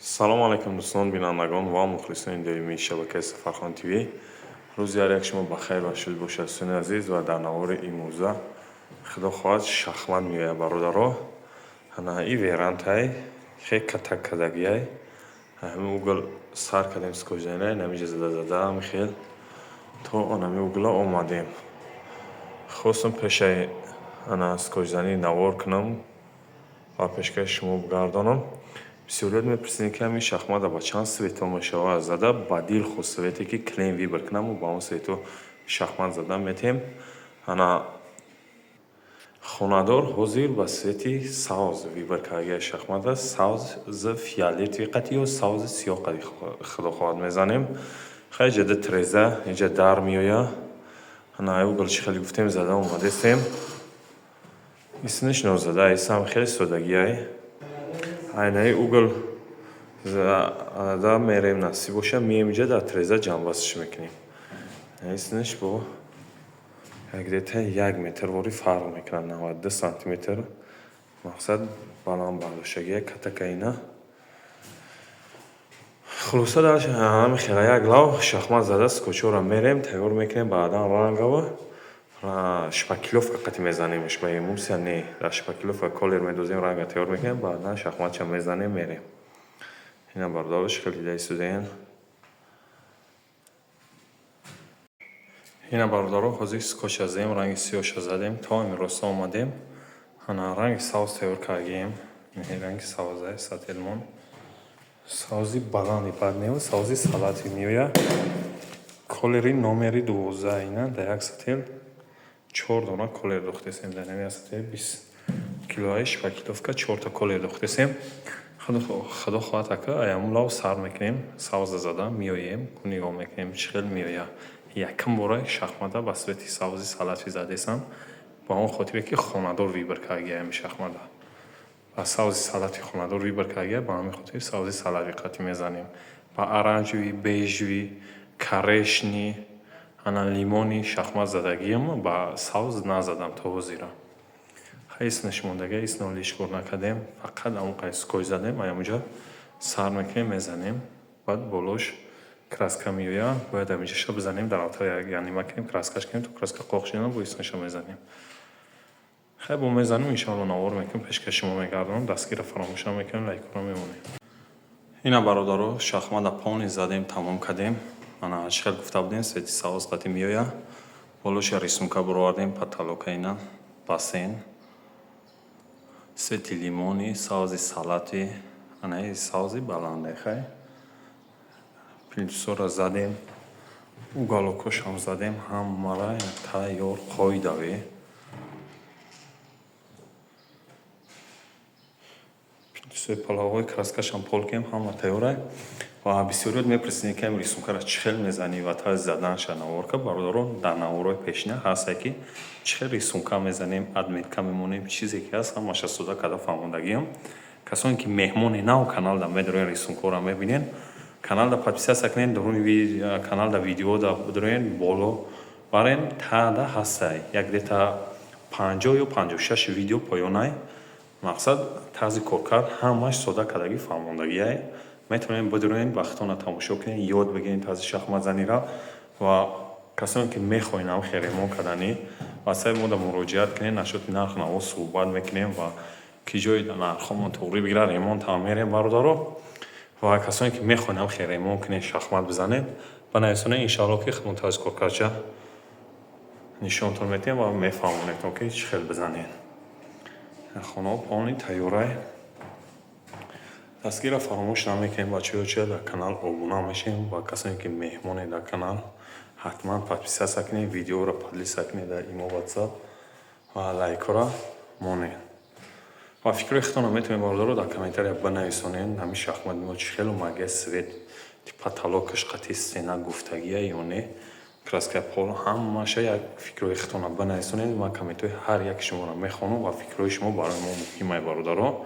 Салому алайкум, дӯстон, бинандагон ва мухлисони доимии шабакаи Сафархон ТВ. Рӯзи ҳар як шумо ба хайр ва шуд бошад, дӯстони азиз. Ва дар навори имрӯза, худо хоҳад, шахмат меояд, бародаро. Ана и верантай хе катак кардагиай. Ҳамин угол сар кардем скотчзанӣ, намиҷа зада зада ҳамин то анами угла омадем. Хостам пешаи ана скотчзанӣ навор кунам ва пешкаши шумо бигардонам. Бисёрият мепурсидем, ки ҳамин шахмата ба чанд цветҳо мешавад зада. Ба дилхоҳ цвете ки клиент выбор кунам, мо ба он цветҳо шахмат зада метем. Ана хонадор ҳозир ба цвети савз выбор кардагиа шахмата, савзи фиолетовый қати ё савзи сиёҳ қати, худо хоҳад, мезанем. Хай, иҷа треза, иҷа дар меояд. Ана ай угол чӣ хеле гуфтем, зада омадестем. Исмиш нозада, исам хеле содагиай. Айнаи угол да мерем, насиб боша, меем, иҷа дар треза ҷамъбастш мекунем. Исмиш бо где-то 1 метр вори фарқ мекунад, 92 сантиметр. Мақсад баланд бардоштагия катака ина. Хулоса, дар ҳамин хела як лав шахмат зада, скотчҳоро мерем, тайёр мекунем, баъдан рангава шпаклёвка қати мезанемш, ба эмулсия не, дар шпаклёвка колер медозем, ранга тайёр мекунем, баъдан шахматша мезанем, мерем. Ина, бародарош, хеле дида истудаен. Ина, бародаро, ҳозир скотча задем, ранги сиёҳша задем, то ҳамин роста омадем. Ана ранги савз тайёр кардагием. Ранги савза сателмон. Савзи баланди бад не, савзи салати меояд. Колери номери 12. Ина дар як сател чор дона колер духтесем. Дар нами сател 20 килоаи шпаклёвка чорта колер духтесем. Худо хоҳад, ака, аямун лав сар мекунем, савза зада меоем, нигоҳ мекунем, чӣ хел меояд. Якум бора шахмата ба цвети савзи салатӣ задесам, ба он хотире ки хонадор выбор кардагия ҳами шахмата. Ба савзи салати хонадор выбор кардагия, ба ҳамин хотир савзи салати қатӣ мезанем. Ба оранжевый, бежевый, коричневый, ана лимонный шахмат задагиам, ба савз назадам то ҳозира. Хай, исмаш мондага, исм ҳоло кор накардем, фақат ҳамон қай скотч задем, аямунҷа сар мекунем, мезанем, баъд болош краска меояд, бояд ҳаминҷаша бизанем, дар алтар янима кунем, краскаш кунем, то краска қоқ шуда, бо исмаша мезанем. Хай, бо мезанем, иншоалло, навор мекунем, пешкаши шумо мегардонам. Дастгирро фаромӯш намекунем, лайкҳоро мемонем. Ина, бародаро, шахмата полный задем, тамом кардем. Ана чӣ хел гуфта будем, цвети савз қатӣ меояд. Болоша рисунка буровардем, потолока ина, бассейн. Цвети лимонный, савзи салати, анаи савзи баланде, хай. Плинтусҳоро задем, уголокҳошам задем, ҳамаро тайёр қоидавӣ. Плинтусҳои половой, краскашам пол кардем, ҳама тайёрай. Ва бисёриёт мепурсидем, ки ҳамин рисункаро чӣ хел мезанӣ ва тарзи заданашро навор кард. Бародарон, дар наворҳои пешина ҳастае, ки чӣ хел рисунка мезанем, отметка мемонем, чизе ки ҳаст, ҳамаша сода карда фаҳмондагиам. Касоне ки меҳмони нав каналда медароен, рисункҳоро мебинен, каналда подписаться кунед, дуруни каналда видеода бидроен, боло барен, таъда ҳастай. Як где-то 50 ё 56 видео поёнай. Мақсад, тарзи коркард ҳамаш сода кардагӣ фаҳмондагиай. Метавонед бидроен, ба худтона тамошо кунед, ёд бигиред тарзи шахматзаниро. Ва касоне ки мехоҳед ҳам хел ремонт карданӣ, ба сайти мода муроҷиат кунед, нашоти нарх наво суҳбат мекунем ва ки ҷои нархҳомон туғрӣ бигирад, ремонт ҳам мерем, бародаро. Ва касоне ки мехоҳед ҳам хел ремонт кунед, шахмат бизанед, банависонед, иншоалло, ки худмон тарзи коркардша нишонтон медиҳем ва мефаҳмонем, ки чӣ хел бизанед. Хонаҳо полный тайёрай. Дастгирро фаромӯш намекунем, бачаҳо, чия дар канал обуна мешавем. Ва касоне ки меҳмоне дар канал, ҳатман подписаться кунед, видеоро поделиться кунед дар имо, Ватсап ва лайкҳоро монед. Ва фикрҳои худтонро метавонед, бародаро, дар комментария бинависонед, ҳамин шахмати мо чӣ хел омадагия, цвет потолокаш қатъи стена гуфтагия ё не, краскаи пол, ҳамаша як фикрҳои худтонро бинависонед. Ман комментҳои ҳар яки шуморо мехонам ва фикрҳои шумо барои мо муҳимай, бародаро.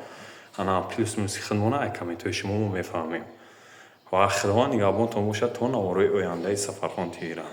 Ана плюс минуси худмона ай комментҳои шумо мо мефаҳмем. Ва Худованд нигаҳбонтон бошад то наворҳои ояндаи Сафархон ТВра.